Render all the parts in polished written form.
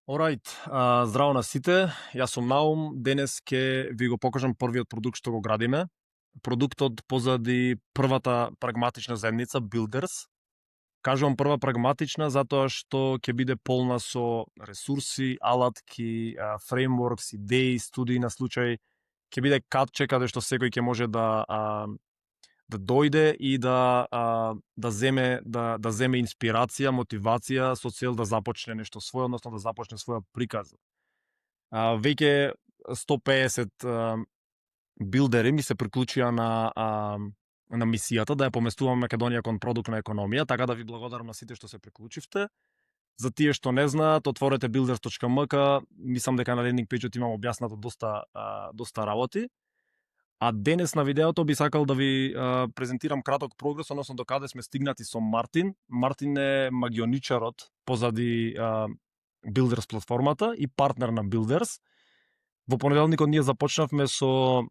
Alright, здраво на сите. Јас сум Наум. Денес ќе ви го покажам првиот продукт што го градиме. Продуктот позади првата прагматична заедница Builders. Кажувам прва прагматична затоа што ќе биде полна со ресурси, алатки, фреймворкс, идеи, студии на случај. Ќе биде катче каде што секој ќе може да дојде и да земе инспирација, мотивација со цел да започне нешто свое, односно да започне своја приказна. Веќе 150 билдери ми се приклучија на мисијата да ја поместувам Македонија кон продуктна економија, така да ви благодарам на сите што се приклучивте. За тие што не знаат, отворете builders.mk, мислам дека на лендинг пејџот имам објаснато доста работи. А денес на видеото би сакал да ви презентирам краток прогрес, односно до каде сме стигнати со Мартин. Мартин е магионичарот позади Builders платформата и партнер на Builders. Во понеделникот ние започнавме со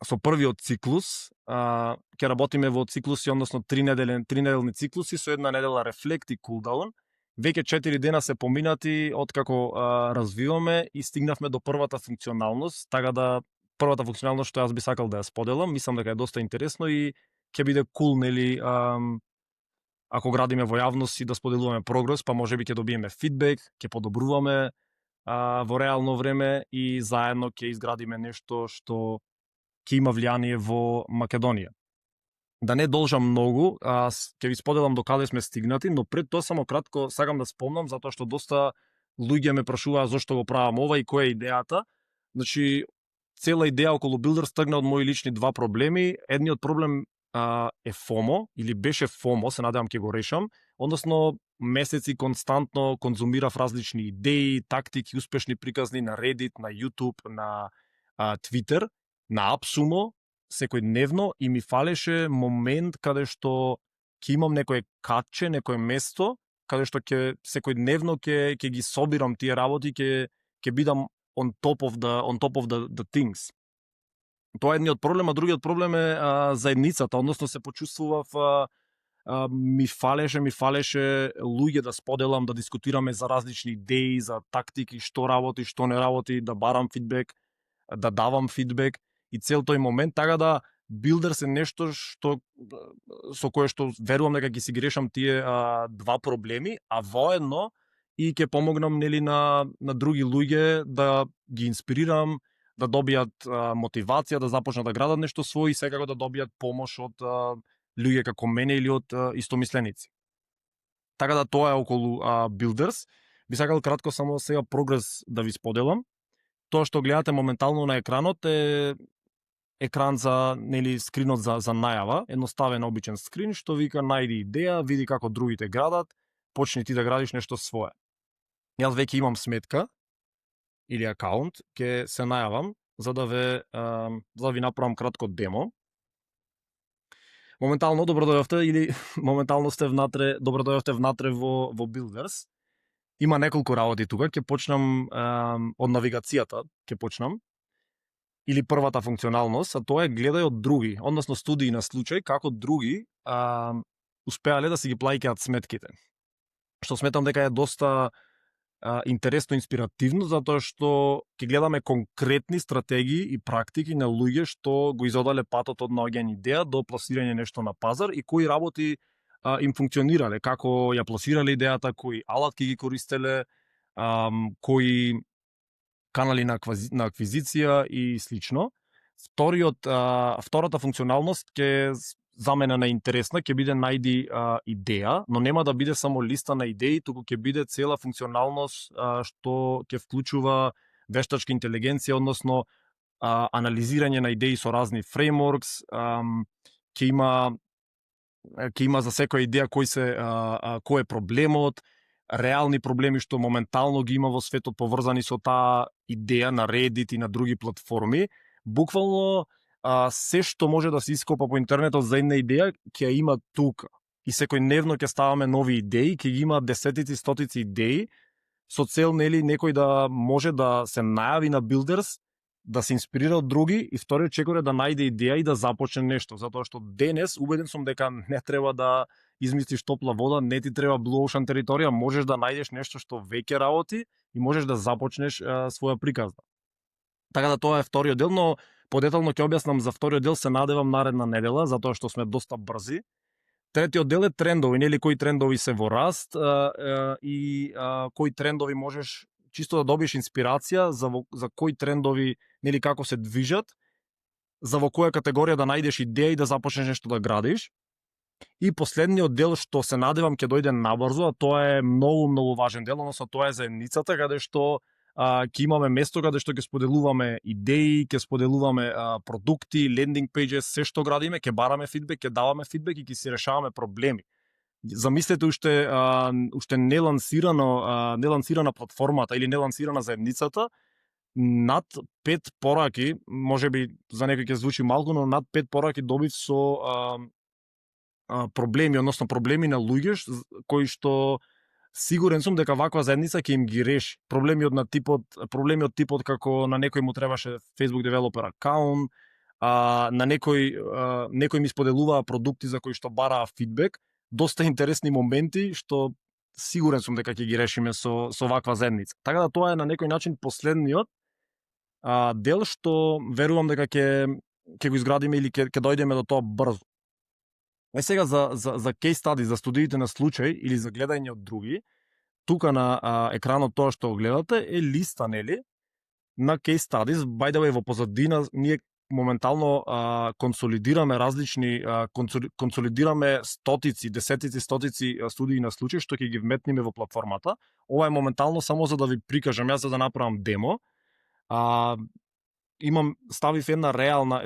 првиот циклус. Ќе работиме во циклуси, односно 3-неделни циклуси со една недела рефлект и кулдаун. Веќе 4 дена се поминати откако развиваме и стигнавме до првата функционалност, така да првата функционалност што јас би сакал да ја споделам, мислам дека е доста интересно и ќе биде кул, нели, ако градиме во јавност и да споделуваме прогрес, па можеби ќе добиеме фидбек, ќе подобруваме во реално време и заедно ќе изградиме нешто што ќе има влијание во Македонија. Да не должам многу, ќе ви споделам до каде сме стигнати, но пред тоа само кратко сакам да спомнам, затоа што доста луѓе ме прашуваа зошто го правам ова и која е идејата. Значи, цела идеја околу Builders тргна од мои лични два проблеми. Едниот проблем е FOMO, или беше FOMO, се надевам ќе го решам. Односно, месеци константно конзумирав различни идеи, тактики, успешни приказни на Reddit, на YouTube, на Twitter, на AppSumo, секојдневно, и ми фалеше момент каде што ќе имам некое катче, некое место, каде што секојдневно ќе ги собирам тие работи, ќе бидам on top of the things. Тоа е едниот проблем, а другиот проблем е заедницата, односно се почувствував ми фалеше луѓе да споделам, да дискутираме за различни идеи, за тактики, што работи, што не работи, да барам фидбек, да давам фидбек и цел тој момент, така да Builders е нешто со кое што верувам дека ќе си ги решам тие два проблеми, а воедно и ќе помогнам, нели, на други луѓе да ги инспирирам, да добијат мотивација, да започнат да градат нешто свој и секако да добијат помош од луѓе како мене или од истомисленици. Така да тоа е околу Builders. Би сакал кратко само сега прогрес да ви споделам. Тоа што гледате моментално на екранот е екран за, нели, скринот за најава, едноставен обичен скрин што вика најди идеја, види како другите градат, почни ти да градиш нешто свое. Јас веќе имам сметка или акаунт, ќе се најавам за да ви направам кратко демо. Моментално добродојавте или моментално сте внатре, добродојавте внатре во Builders. Има неколку работи тука, ќе почнам од навигацијата, ќе почнам. Или првата функционалност, а тоа е гледај од други, односно студии на случај како други успеале да си ги плаќаат сметките. Што сметам дека е доста интересно, инспиративно, затоа што ќе гледаме конкретни стратегии и практики на луѓе што го изодале патот од наоѓање идеја до пласирање нешто на пазар и кои работи им функционирале, како ја пласирале идејата, кои алатки ги користеле, кои канали на аквизиција и слично. Втората функционалност за мене неинтересна, ќе биде најди идеја, но нема да биде само листа на идеи, туку ќе биде цела функционалност што ќе вклучува вештачка интелигенција, односно анализирање на идеи со разни фреймворкс, ќе има за секоја идеја кој е проблемот, реални проблеми што моментално ги има во светот поврзани со таа идеја на Reddit и на други платформи. Буквално се што може да се ископа по интернетот за една идеја ќе ја има тука. И секојдневно ќе ставаме нови идеи, ќе ги има десетици, стотици идеи со цел, нели, некој да може да се најави на Builders, да се инспирира од други и вториот чекор е да најде идеја и да започне нешто, затоа што денес убеден сум дека не треба да измислиш топла вода, не ти треба Blue Ocean територија, можеш да најдеш нешто што веќе работи и можеш да започнеш своја приказна. Така да тоа е вториот дел, но подетално ќе објаснам за вториот дел, се надевам наредна недела, затоа што сме доста брзи. Третиот дел е трендови, нели, кои трендови се во раст и кои трендови можеш чисто да добиеш инспирација за кои трендови, нели, како се движат, за во која категорија да најдеш идеја и да започнеш нешто да градиш. И последниот дел што се надевам ќе дојде набрзо, а тоа е многу важен дел, односно тоа е заедницата каде што ќе имаме место каде што ќе споделуваме идеи, ќе споделуваме продукти, лендинг пејџес, се што градиме, ќе бараме фидбек, ќе даваме фидбек и ќе си решаваме проблеми. Замислете уште нелансирана платформата или нелансирана заедницата, над 5 пораки, можеби за некој ќе звучи малку, но над 5 пораки добив со проблеми, односно проблеми на луѓе кои што сигурен сум дека ваква заедница ќе им ги реши. Проблеми од типот како на некој му требаше Facebook Developer акаунт, на некој ми споделуваа продукти за кои што бараа фидбек, доста интересни моменти што сигурен сум дека ќе ги решиме со ваква заедница. Така да тоа е на некој начин последниот дел што верувам дека ќе го изградиме или ќе дојдеме до тоа брзо. Сега за case study, за студиите на случај или за гледање од други, тука на екранот тоа што го гледате е листа, нели, на case studies. By the way, во позадина ние моментално консолидираме консолидираме десетици, стотици студии на случај што ќе ги вметниме во платформата. Ова е моментално само за да ви прикажам, јас за да направам демо. Ставив една реална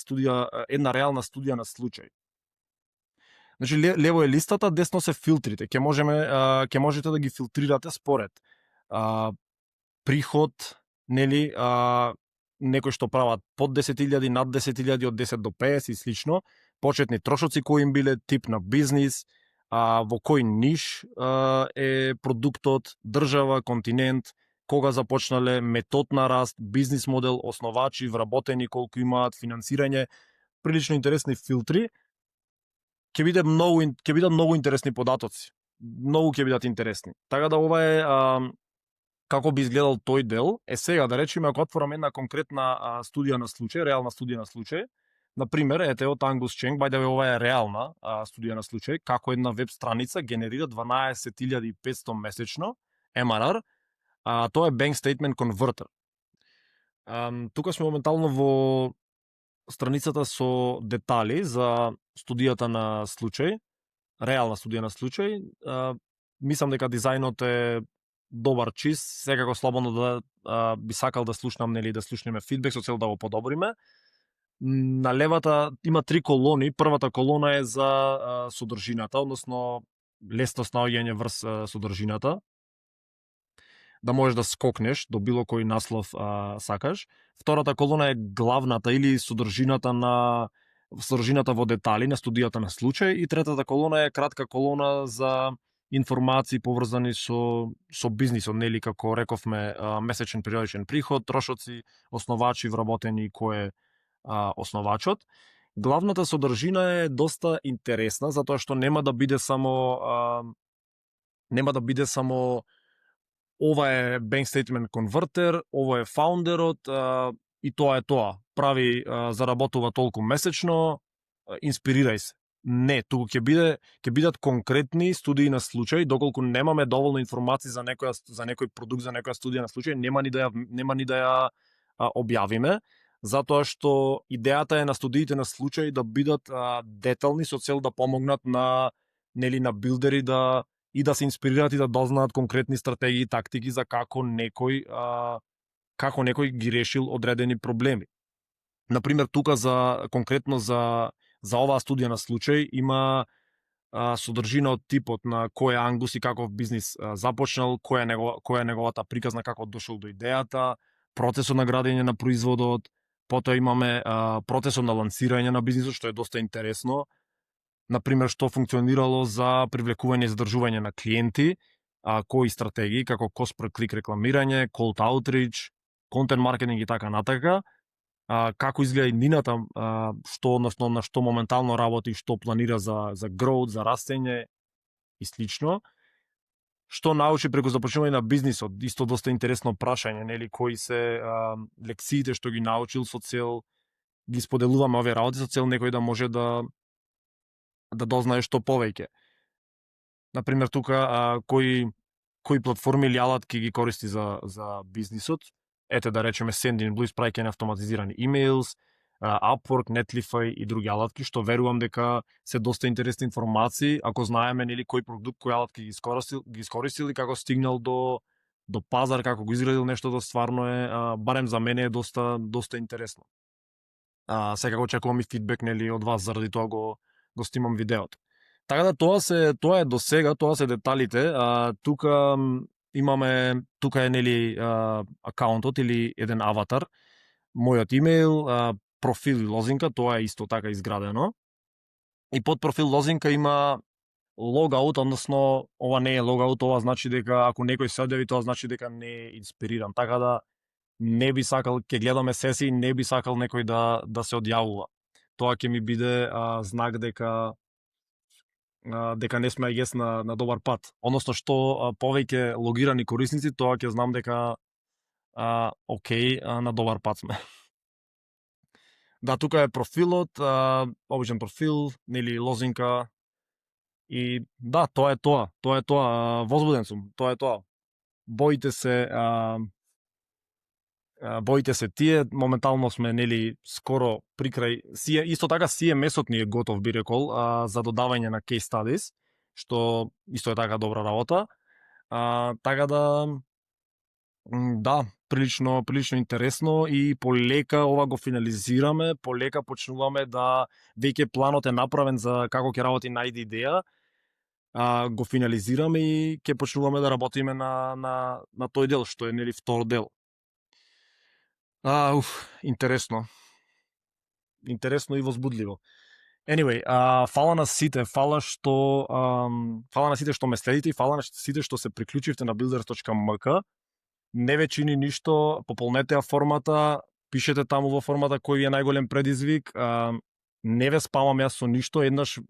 студија на случај. Значи, лево е листата, десно се филтрите. Ќе можете да ги филтрирате според приход, нели, некои што прават под 10.000, над 10.000, од 10 до 50 и слично, почетни трошоци кои им биле, тип на бизнис, во кој ниш е продуктот, држава, континент, кога започнале, метод на раст, бизнис модел, основачи, вработени, колку имаат, финансирање, прилично интересни филтри. Ќе бидат многу интересни податоци. Многу ќе бидат интересни. Така да ова е како би изгледал тој дел. Сега да речеме, ако отворам една конкретна студија на случај, реална студија на случај, на пример, ете од Ангус Ченг, by the way, ова е реална студија на случај, како една веб страница генерира 12.500 месечно MRR, тоа е Bank Statement Converter. Тука сме моментално во страницата со детали за студијата на случај, реална студија на случај. Мислам дека дизајнот е добар, чист, секако слободно да би сакал да слушнам, нели, да слушнеме фидбек со цел да го подобриме. На левата има 3 колони. Првата колона е за содржината, односно лесност наоѓање врз содржината, да можеш да скокнеш до било кој наслов сакаш. Втората колона е главната или содржината во детали на студијата на случај, и третата колона е кратка колона за информации поврзани со бизнисот, нели, како рековме, месечен периодичен приход, трошоци, основачи, вработени, кој е основачот. Главната содржина е доста интересна, затоа што нема да биде само ова е Bank Statement Converter, ова е фаундерот и тоа е тоа. Прави, заработува толку месечно, инспирирај се. Не, туку ќе бидат конкретни студии на случај, доколку немаме доволно информации за некој продукт, за некоја студија на случај, нема ни да ја објавиме, затоа што идејата е на студиите на случај да бидат детални со цел да помогнат на билдери да се инспирираат и да дознаат конкретни стратегии и тактики за како некој ги решил одредени проблеми. Например, тука конкретно за оваа студија на случај има содржина од типот на кој е Ангус и каков бизнис започнал, која е неговата приказна, како дошол до идејата, процесот на градење на производот, потоа имаме процесот на лансирање на бизнисот, што е доста интересно. Например, што функционирало за привлекување и задржување на клиенти, кои стратегии, како cost per click рекламирање, cold outreach, контент маркетинг и така натака, како изгледа и нината, на што моментално работи, што планира за growth, за растење и слично. Што научи преку започнување на бизнисот? Исто доста интересно прашање, нели, кои се лекциите што ги научил со цел ги споделуваме овие работи со цел некој да може да дознае што повеќе. Например, тука кои платформи или алатки ги користи за бизнисот. Ете, да речеме Sendinblue, праќање на автоматизирани emails, Upwork, Netlify и други алатки, што верувам дека се доста интересни информации, ако знаеме нели кој продукт, кој алатки ги искористил и како стигнал до пазар, како го изградил нештото, стварно е, барем за мене е доста интересно. Секако очекувам и фидбек нели од вас, заради тоа го снимам видеото. Така да тоа е до сега, тоа се деталите. Тука е нели акаунтот или еден аватар, мојот имейл, профил и лозинка, тоа е исто така изградено. И под профил лозинка има логаут, односно ова не е логаут, ова значи дека ако некој се одјави, тоа значи дека не е инспириран. Така да не би сакал, ќе гледаме сесии, не би сакал некој да се одјавува. Тоа ќе ми биде знак дека не сме агес на добар пат. Односно што повеќе логирани корисници, тоа ќе знам дека окей, на добар пат сме. Да, тука е профилот, обичен профил, нели лозинка. И да, тоа е тоа. Возбуден сум, тоа е тоа. Боите се тие, моментално сме нели скоро при крај. Исто така CMS-от ни е готов, би рекол, за додавање на case studies, што исто е така добра работа. Така да, прилично интересно и полека ова го финализираме, полека почнуваме да веќе планот е направен за како ќе работи најде идеја. Го финализираме и ќе почнуваме да работиме на тој дел, што е нели втор дел. Интересно. Интересно и возбудливо. Anyway, фала на сите, фала на сите што ме следите и фала на сите што се приклучивте на builders.mk. Не ве чини ништо, пополнете ја формата, пишете таму во формата кој ви е најголем предизвик. Не ве спамам јас со ништо, еднаш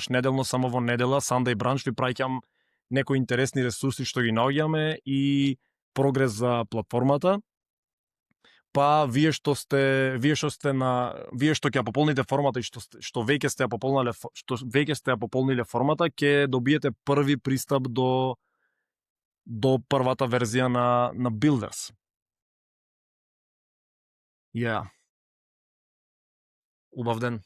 неделно, само во недела, Sunday Brunch ви праќам некои интересни ресурси што ги наоѓаме и прогрес за платформата. Па вие што ќе пополните формата и што веќе сте ја пополниле формата, ќе добиете први пристап до првата верзија на Builders. Убав ден.